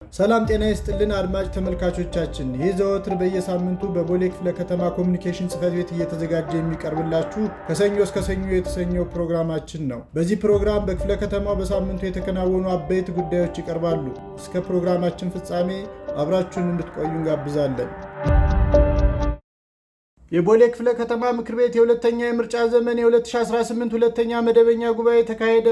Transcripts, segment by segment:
ሰላም ጤና ይስጥልን አድማጭ ተመልካቾቻችን፣ ይህ ዘወትር በየሳምንቱ በቦሌ ክፍለ ከተማ ኮሚኒኬሽን ጽሕፈት ቤት እየተዘጋጀ የሚቀርብላችሁ ከሰኞ እስከ ሰኞ የተሰኘው ፕሮግራማችን ነው። በዚህ ፕሮግራም በክፍለ ከተማው በሳምንቱ የተከናወኑ አበይት ጉዳዮች ይቀርባሉ። እስከ ፕሮግራማችን ፍጻሜ አብራችሁን እንድትቆዩ እንጋብዛለን። የቦሌ ክፍለ ከተማ ምክር ቤት የሁለተኛ የምርጫ ዘመን የ2018 ሁለተኛ መደበኛ ጉባኤ ተካሄደ።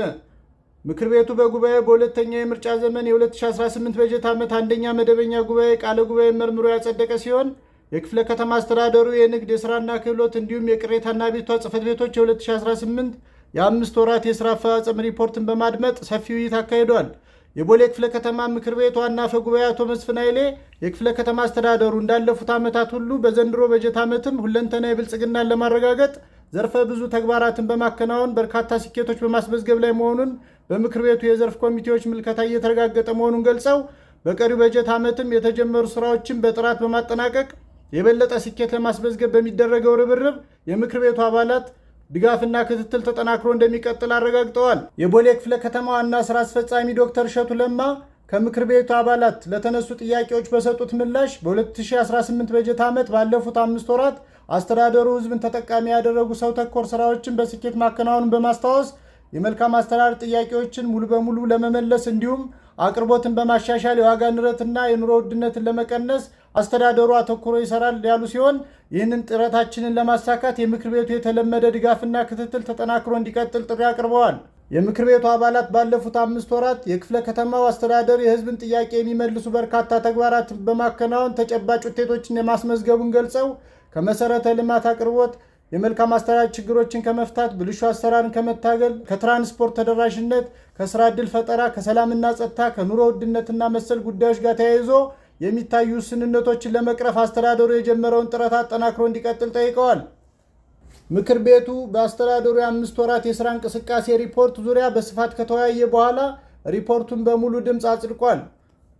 ምክር ቤቱ በጉባኤው በሁለተኛ የምርጫ ዘመን የ2018 በጀት ዓመት አንደኛ መደበኛ ጉባኤ ቃለ ጉባኤ መርምሮ ያጸደቀ ሲሆን፣ የክፍለ ከተማ አስተዳደሩ የንግድ፣ የስራና ክህሎት እንዲሁም የቅሬታና አቤቱታ ጽሕፈት ቤቶች የ2018 የ5 ወራት የስራ አፈጻጸም ሪፖርትን በማድመጥ ሰፊ ውይይት አካሂዷል። የቦሌ ክፍለ ከተማ ምክር ቤት ዋና አፈ ጉባኤ አቶ መስፍን ኃይሌ የክፍለ ከተማ አስተዳደሩ እንዳለፉት ዓመታት ሁሉ በዘንድሮ በጀት ዓመትም ሁለንተናዊ ብልጽግናን ለማረጋገጥ ዘርፈ ብዙ ተግባራትን በማከናወን በርካታ ስኬቶች በማስመዝገብ ላይ መሆኑን በምክር ቤቱ የዘርፍ ኮሚቴዎች ምልከታ እየተረጋገጠ መሆኑን ገልጸው፣ በቀሪው በጀት ዓመትም የተጀመሩ ስራዎችን በጥራት በማጠናቀቅ የበለጠ ስኬት ለማስመዝገብ በሚደረገው ርብርብ የምክር ቤቱ አባላት ድጋፍና ክትትል ተጠናክሮ እንደሚቀጥል አረጋግጠዋል። የቦሌ ክፍለ ከተማ ዋና ስራ አስፈጻሚ ዶክተር እሸቱ ለማ ከምክር ቤቱ አባላት ለተነሱ ጥያቄዎች በሰጡት ምላሽ፣ በ2018 በጀት ዓመት ባለፉት 5 ወራት አስተዳደሩ ሕዝብን ተጠቃሚ ያደረጉ ሰው ተኮር ስራዎችን በስኬት ማከናወኑን በማስታወስ፣ የመልካም አስተዳደር ጥያቄዎችን ሙሉ በሙሉ ለመመለስ እንዲሁም አቅርቦትን በማሻሻል የዋጋ ንረትና የኑሮ ውድነትን ለመቀነስ አስተዳደሩ አተኩሮ ይሰራል ያሉ ሲሆን፣ ይህንን ጥረታችንን ለማሳካት የምክር ቤቱ የተለመደ ድጋፍና ክትትል ተጠናክሮ እንዲቀጥል ጥሪ አቅርበዋል። የምክር ቤቱ አባላት ባለፉት 5 ወራት የክፍለ ከተማው አስተዳደር የሕዝብን ጥያቄ የሚመልሱ በርካታ ተግባራት በማከናወን ተጨባጭ ውጤቶችን የማስመዝገቡን ገልጸው፣ ከመሰረተ ልማት አቅርቦት፣ የመልካም አስተዳደር ችግሮችን ከመፍታት፣ ብልሹ አሰራርን ከመታገል፣ ከትራንስፖርት ተደራሽነት፣ ከስራ ዕድል ፈጠራ፣ ከሰላምና ጸጥታ፣ ከኑሮ ውድነትና መሰል ጉዳዮች ጋር ተያይዞ የሚታዩ ውስንነቶችን ለመቅረፍ አስተዳደሩ የጀመረውን ጥረት አጠናክሮ እንዲቀጥል ጠይቀዋል። ምክር ቤቱ በአስተዳደሩ የ5 ወራት የስራ እንቅስቃሴ ሪፖርት ዙሪያ በስፋት ከተወያየ በኋላ ሪፖርቱን በሙሉ ድምፅ አጽድቋል።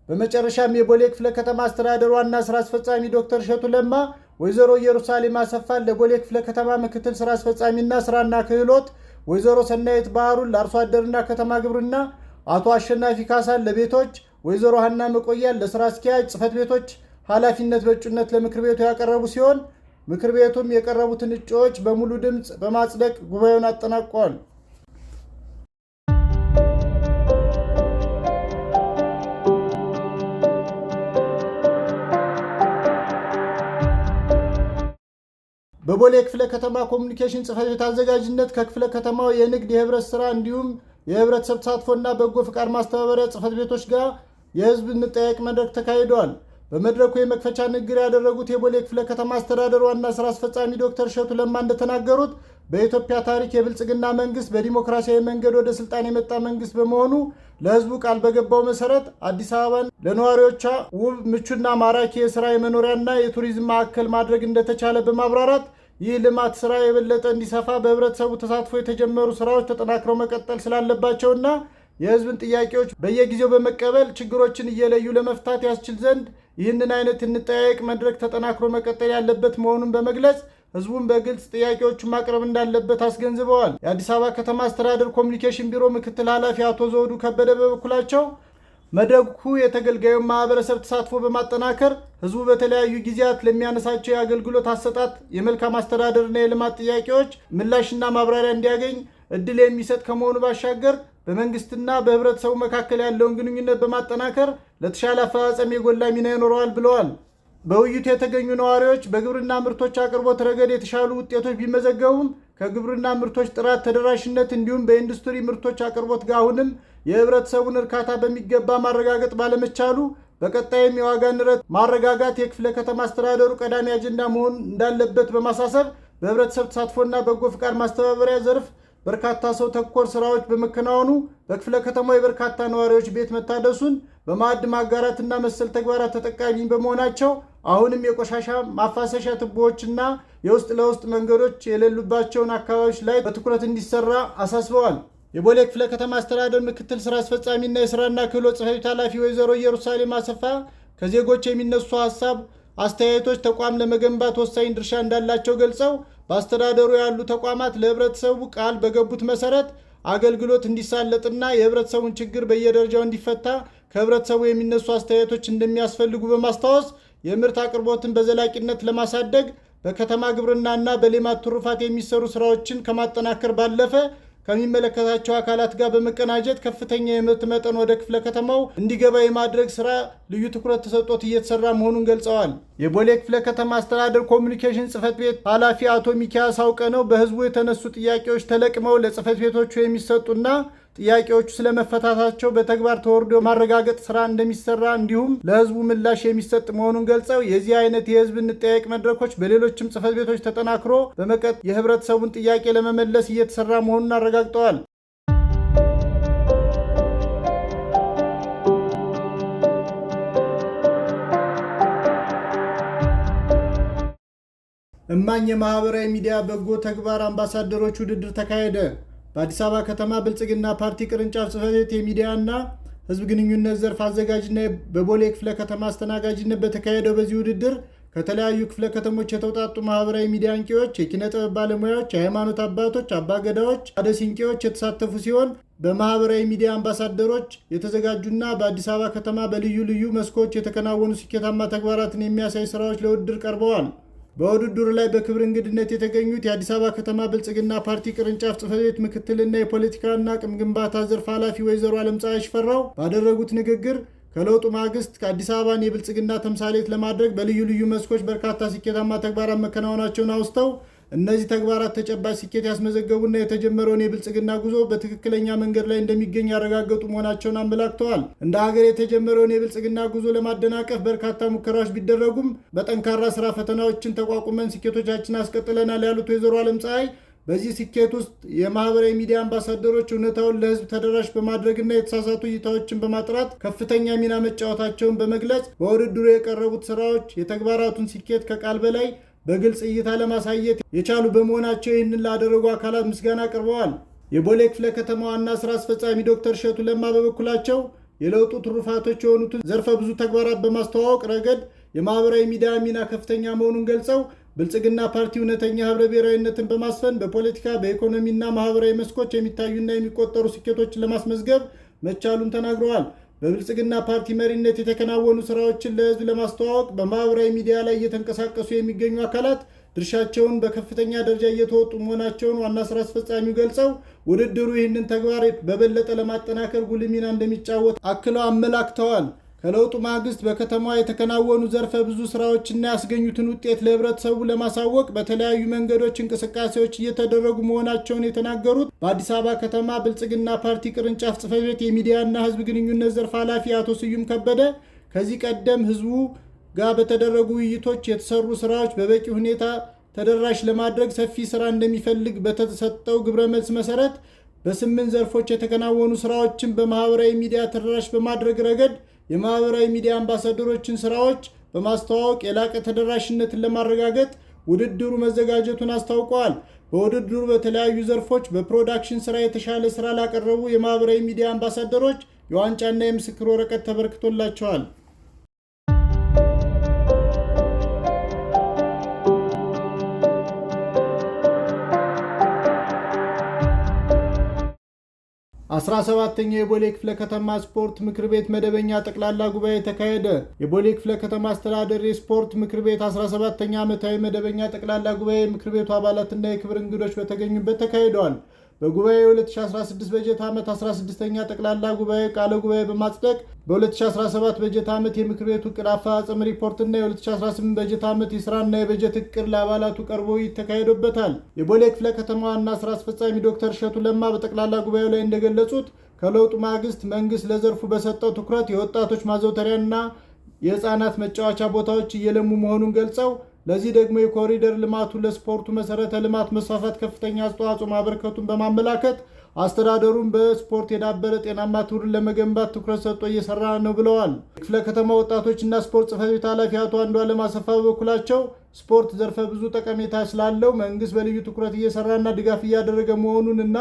በመጨረሻም የቦሌ ክፍለ ከተማ አስተዳደር ዋና ስራ አስፈጻሚ ዶክተር እሸቱ ለማ ወይዘሮ ኢየሩሳሌም አሰፋን ለቦሌ ክፍለ ከተማ ምክትል ስራ አስፈጻሚና ስራና ክህሎት፣ ወይዘሮ ሰናይት ባህሩን ለአርሶ አደርና ከተማ ግብርና፣ አቶ አሸናፊ ካሳን ለቤቶች፣ ወይዘሮ ሀና መቆያን ለስራ አስኪያጅ ጽሕፈት ቤቶች ኃላፊነት በእጩነት ለምክር ቤቱ ያቀረቡ ሲሆን፣ ምክር ቤቱም የቀረቡትን እጩዎች በሙሉ ድምፅ በማጽደቅ ጉባኤውን አጠናቋል። በቦሌ ክፍለ ከተማ ኮሚኒኬሽን ጽሕፈት ቤት አዘጋጅነት ከክፍለ ከተማው የንግድ፣ የህብረት ስራ እንዲሁም የህብረተሰብ ተሳትፎና በጎ ፍቃድ ማስተባበሪያ ጽሕፈት ቤቶች ጋር የህዝብ እንጠያየቅ መድረክ ተካሂዷል። በመድረኩ የመክፈቻ ንግግር ያደረጉት የቦሌ ክፍለ ከተማ አስተዳደር ዋና ስራ አስፈጻሚ ዶክተር እሸቱ ለማ እንደተናገሩት፣ በኢትዮጵያ ታሪክ የብልጽግና መንግስት በዲሞክራሲያዊ መንገድ ወደ ስልጣን የመጣ መንግስት በመሆኑ ለህዝቡ ቃል በገባው መሰረት አዲስ አበባን ለነዋሪዎቿ ውብ፣ ምቹና ማራኪ የስራ፣ የመኖሪያና የቱሪዝም ማዕከል ማድረግ እንደተቻለ በማብራራት፣ ይህ ልማት ስራ የበለጠ እንዲሰፋ በህብረተሰቡ ተሳትፎ የተጀመሩ ስራዎች ተጠናክረው መቀጠል ስላለባቸውና የህዝብን ጥያቄዎች በየጊዜው በመቀበል ችግሮችን እየለዩ ለመፍታት ያስችል ዘንድ ይህንን አይነት እንጠያየቅ መድረክ ተጠናክሮ መቀጠል ያለበት መሆኑን በመግለጽ፣ ህዝቡን በግልጽ ጥያቄዎቹን ማቅረብ እንዳለበት አስገንዝበዋል። የአዲስ አበባ ከተማ አስተዳደር ኮሚኒኬሽን ቢሮ ምክትል ኃላፊ አቶ ዘውዱ ከበደ በበኩላቸው፣ መድረኩ የተገልጋዩን ማህበረሰብ ተሳትፎ በማጠናከር ህዝቡ በተለያዩ ጊዜያት ለሚያነሳቸው የአገልግሎት አሰጣጥ፣ የመልካም አስተዳደርና የልማት ጥያቄዎች ምላሽና ማብራሪያ እንዲያገኝ እድል የሚሰጥ ከመሆኑ ባሻገር በመንግስትና በህብረተሰቡ መካከል ያለውን ግንኙነት በማጠናከር ለተሻለ አፈጻጸም የጎላ ሚና ይኖረዋል ብለዋል። በውይይቱ የተገኙ ነዋሪዎች በግብርና ምርቶች አቅርቦት ረገድ የተሻሉ ውጤቶች ቢመዘገቡም ከግብርና ምርቶች ጥራት፣ ተደራሽነት እንዲሁም በኢንዱስትሪ ምርቶች አቅርቦት ጋር አሁንም የህብረተሰቡን እርካታ በሚገባ ማረጋገጥ ባለመቻሉ፣ በቀጣይም የዋጋ ንረት ማረጋጋት የክፍለ ከተማ አስተዳደሩ ቀዳሚ አጀንዳ መሆን እንዳለበት በማሳሰብ፣ በህብረተሰብ ተሳትፎና በጎ ፍቃድ ማስተባበሪያ ዘርፍ በርካታ ሰው ተኮር ስራዎች በመከናወኑ በክፍለ ከተማው የበርካታ ነዋሪዎች ቤት መታደሱን፣ በማዕድ ማጋራትና መሰል ተግባራት ተጠቃሚ በመሆናቸው አሁንም የቆሻሻ ማፋሰሻ ቱቦዎችና የውስጥ ለውስጥ መንገዶች የሌሉባቸውን አካባቢዎች ላይ በትኩረት እንዲሰራ አሳስበዋል። የቦሌ ክፍለ ከተማ አስተዳደር ምክትል ስራ አስፈጻሚና የስራና ክህሎት ጽሕፈት ቤት ኃላፊ ወይዘሮ ኢየሩሳሌም አሰፋ ከዜጎች የሚነሱ ሀሳብ፣ አስተያየቶች ተቋም ለመገንባት ወሳኝ ድርሻ እንዳላቸው ገልጸው፣ በአስተዳደሩ ያሉ ተቋማት ለህብረተሰቡ ቃል በገቡት መሰረት አገልግሎት እንዲሳለጥና የህብረተሰቡን ችግር በየደረጃው እንዲፈታ ከህብረተሰቡ የሚነሱ አስተያየቶች እንደሚያስፈልጉ በማስታወስ የምርት አቅርቦትን በዘላቂነት ለማሳደግ በከተማ ግብርናና በሌማት ትሩፋት የሚሰሩ ስራዎችን ከማጠናከር ባለፈ ከሚመለከታቸው አካላት ጋር በመቀናጀት ከፍተኛ የምርት መጠን ወደ ክፍለ ከተማው እንዲገባ የማድረግ ስራ ልዩ ትኩረት ተሰጥቶት እየተሰራ መሆኑን ገልጸዋል። የቦሌ ክፍለ ከተማ አስተዳደር ኮሚኒኬሽን ጽሕፈት ቤት ኃላፊ አቶ ሚኪያስ አውቀነው በህዝቡ የተነሱ ጥያቄዎች ተለቅመው ለጽሕፈት ቤቶቹ የሚሰጡና ጥያቄዎቹ ስለመፈታታቸው በተግባር ተወርዶ ማረጋገጥ ስራ እንደሚሰራ እንዲሁም ለህዝቡ ምላሽ የሚሰጥ መሆኑን ገልጸው የዚህ አይነት የህዝብ እንጠያየቅ መድረኮች በሌሎችም ጽሕፈት ቤቶች ተጠናክሮ በመቀጠል የህብረተሰቡን ጥያቄ ለመመለስ እየተሰራ መሆኑን አረጋግጠዋል። እማኝ የማህበራዊ ሚዲያ በጎ ተግባር አምባሳደሮች ውድድር ተካሄደ። በአዲስ አበባ ከተማ ብልጽግና ፓርቲ ቅርንጫፍ ጽሕፈት ቤት የሚዲያና ህዝብ ግንኙነት ዘርፍ አዘጋጅና በቦሌ ክፍለ ከተማ አስተናጋጅነት በተካሄደው በዚህ ውድድር ከተለያዩ ክፍለ ከተሞች የተውጣጡ ማህበራዊ ሚዲያ አንቂዎች፣ የኪነ ጥበብ ባለሙያዎች፣ የሃይማኖት አባቶች፣ አባገዳዎች፣ አደ ሲንቄዎች የተሳተፉ ሲሆን በማህበራዊ ሚዲያ አምባሳደሮች የተዘጋጁና በአዲስ አበባ ከተማ በልዩ ልዩ መስኮች የተከናወኑ ስኬታማ ተግባራትን የሚያሳይ ስራዎች ለውድድር ቀርበዋል። በውድድሩ ላይ በክብር እንግድነት የተገኙት የአዲስ አበባ ከተማ ብልጽግና ፓርቲ ቅርንጫፍ ጽሕፈት ቤት ምክትልና የፖለቲካና አቅም ግንባታ ዘርፍ ኃላፊ ወይዘሮ አለምፀሐይ ሽፈራው ባደረጉት ንግግር ከለውጡ ማግስት አዲስ አበባን የብልጽግና ተምሳሌት ለማድረግ በልዩ ልዩ መስኮች በርካታ ስኬታማ ተግባራት መከናወናቸውን አውስተው እነዚህ ተግባራት ተጨባጭ ስኬት ያስመዘገቡና የተጀመረውን የብልጽግና ጉዞ በትክክለኛ መንገድ ላይ እንደሚገኝ ያረጋገጡ መሆናቸውን አመላክተዋል። እንደ ሀገር የተጀመረውን የብልጽግና ጉዞ ለማደናቀፍ በርካታ ሙከራዎች ቢደረጉም በጠንካራ ስራ ፈተናዎችን ተቋቁመን ስኬቶቻችን አስቀጥለናል ያሉት ወይዘሮ አለምፀሐይ በዚህ ስኬት ውስጥ የማህበራዊ ሚዲያ አምባሳደሮች እውነታውን ለሕዝብ ተደራሽ በማድረግና የተሳሳቱ እይታዎችን በማጥራት ከፍተኛ ሚና መጫወታቸውን በመግለጽ በውድድሩ የቀረቡት ስራዎች የተግባራቱን ስኬት ከቃል በላይ በግልጽ እይታ ለማሳየት የቻሉ በመሆናቸው ይህንን ላደረጉ አካላት ምስጋና አቅርበዋል። የቦሌ ክፍለ ከተማ ዋና ስራ አስፈጻሚ ዶክተር እሸቱ ለማ በበኩላቸው የለውጡ ትሩፋቶች የሆኑትን ዘርፈ ብዙ ተግባራት በማስተዋወቅ ረገድ የማህበራዊ ሚዲያ ሚና ከፍተኛ መሆኑን ገልጸው ብልጽግና ፓርቲ እውነተኛ ህብረ ብሔራዊነትን በማስፈን በፖለቲካ፣ በኢኮኖሚና ማህበራዊ መስኮች የሚታዩና የሚቆጠሩ ስኬቶችን ለማስመዝገብ መቻሉን ተናግረዋል። በብልጽግና ፓርቲ መሪነት የተከናወኑ ስራዎችን ለህዝብ ለማስተዋወቅ በማህበራዊ ሚዲያ ላይ እየተንቀሳቀሱ የሚገኙ አካላት ድርሻቸውን በከፍተኛ ደረጃ እየተወጡ መሆናቸውን ዋና ስራ አስፈጻሚው ገልጸው ውድድሩ ይህንን ተግባር በበለጠ ለማጠናከር ጉልህ ሚና እንደሚጫወት አክለው አመላክተዋል። ከለውጡ ማግስት በከተማዋ የተከናወኑ ዘርፈ ብዙ ስራዎችና ያስገኙትን ውጤት ለህብረተሰቡ ለማሳወቅ በተለያዩ መንገዶች እንቅስቃሴዎች እየተደረጉ መሆናቸውን የተናገሩት በአዲስ አበባ ከተማ ብልጽግና ፓርቲ ቅርንጫፍ ጽሕፈት ቤት የሚዲያና ህዝብ ግንኙነት ዘርፍ ኃላፊ አቶ ስዩም ከበደ ከዚህ ቀደም ህዝቡ ጋር በተደረጉ ውይይቶች የተሰሩ ስራዎች በበቂ ሁኔታ ተደራሽ ለማድረግ ሰፊ ስራ እንደሚፈልግ በተሰጠው ግብረ መልስ መሰረት በ8 ዘርፎች የተከናወኑ ስራዎችን በማህበራዊ ሚዲያ ተደራሽ በማድረግ ረገድ የማህበራዊ ሚዲያ አምባሳደሮችን ስራዎች በማስተዋወቅ የላቀ ተደራሽነትን ለማረጋገጥ ውድድሩ መዘጋጀቱን አስታውቀዋል። በውድድሩ በተለያዩ ዘርፎች በፕሮዳክሽን ስራ የተሻለ ስራ ላቀረቡ የማህበራዊ ሚዲያ አምባሳደሮች የዋንጫና የምስክር ወረቀት ተበርክቶላቸዋል። 17ኛው የቦሌ ክፍለ ከተማ ስፖርት ምክር ቤት መደበኛ ጠቅላላ ጉባኤ ተካሄደ። የቦሌ ክፍለ ከተማ አስተዳደር የስፖርት ምክር ቤት 17ኛ ዓመታዊ መደበኛ ጠቅላላ ጉባኤ የምክር ቤቱ አባላትና የክብር እንግዶች በተገኙበት ተካሂደዋል። በጉባኤው የ2016 በጀት ዓመት 16ኛ ጠቅላላ ጉባኤ ቃለ ጉባኤ በማጽደቅ በ2017 በጀት ዓመት የምክር ቤቱ ዕቅድ አፈጻጸም ሪፖርትና የ2018 በጀት ዓመት የስራና የበጀት ዕቅድ ለአባላቱ ቀርቦ ውይይት ተካሂዶበታል። የቦሌ ክፍለ ከተማ ዋና ስራ አስፈጻሚ ዶክተር እሸቱ ለማ በጠቅላላ ጉባኤው ላይ እንደገለጹት ከለውጡ ማግስት መንግስት ለዘርፉ በሰጠው ትኩረት የወጣቶች ማዘውተሪያና የህፃናት መጫወቻ ቦታዎች እየለሙ መሆኑን ገልጸው ለዚህ ደግሞ የኮሪደር ልማቱ ለስፖርቱ መሰረተ ልማት መስፋፋት ከፍተኛ አስተዋጽኦ ማበርከቱን በማመላከት አስተዳደሩን በስፖርት የዳበረ ጤናማ ትውልድ ለመገንባት ትኩረት ሰጥቶ እየሰራ ነው ብለዋል። የክፍለ ከተማ ወጣቶችና ስፖርት ጽሕፈት ቤት ኃላፊ አቶ አንዱዓለም አሰፋ በበኩላቸው ስፖርት ዘርፈ ብዙ ጠቀሜታ ስላለው መንግስት በልዩ ትኩረት እየሰራና ድጋፍ እያደረገ መሆኑን እና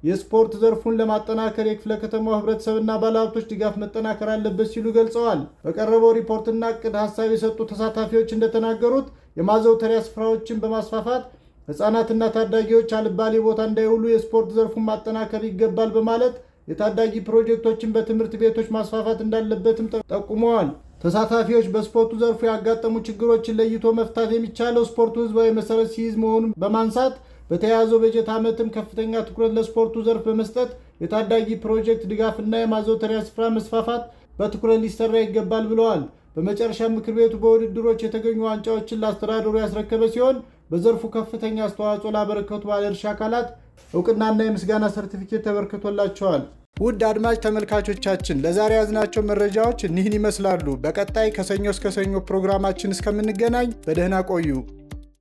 የስፖርት ዘርፉን ለማጠናከር የክፍለ ከተማው ህብረተሰብና ባለሀብቶች ድጋፍ መጠናከር አለበት ሲሉ ገልጸዋል። በቀረበው ሪፖርትና እቅድ ሀሳብ የሰጡ ተሳታፊዎች እንደተናገሩት የማዘውተሪያ ስፍራዎችን በማስፋፋት ህጻናትና ታዳጊዎች አልባሌ ቦታ እንዳይውሉ የስፖርት ዘርፉን ማጠናከር ይገባል በማለት የታዳጊ ፕሮጀክቶችን በትምህርት ቤቶች ማስፋፋት እንዳለበትም ጠቁመዋል። ተሳታፊዎች በስፖርቱ ዘርፉ ያጋጠሙ ችግሮችን ለይቶ መፍታት የሚቻለው ስፖርቱ ህዝባዊ መሰረት ሲይዝ መሆኑን በማንሳት፣ በተያያዘው በጀት ዓመትም ከፍተኛ ትኩረት ለስፖርቱ ዘርፍ በመስጠት የታዳጊ ፕሮጀክት ድጋፍና የማዘውተሪያ ስፍራ መስፋፋት በትኩረት ሊሰራ ይገባል ብለዋል። በመጨረሻ ምክር ቤቱ በውድድሮች የተገኙ ዋንጫዎችን ለአስተዳደሩ ያስረከበ ሲሆን፣ በዘርፉ ከፍተኛ አስተዋጽኦ ላበረከቱ ባለድርሻ አካላት እውቅናና የምስጋና ሰርቲፊኬት ተበርክቶላቸዋል። ውድ አድማጭ ተመልካቾቻችን፣ ለዛሬ ያዝናቸው መረጃዎች እኒህን ይመስላሉ። በቀጣይ ከሰኞ እስከ ሰኞ ፕሮግራማችን እስከምንገናኝ በደህና ቆዩ።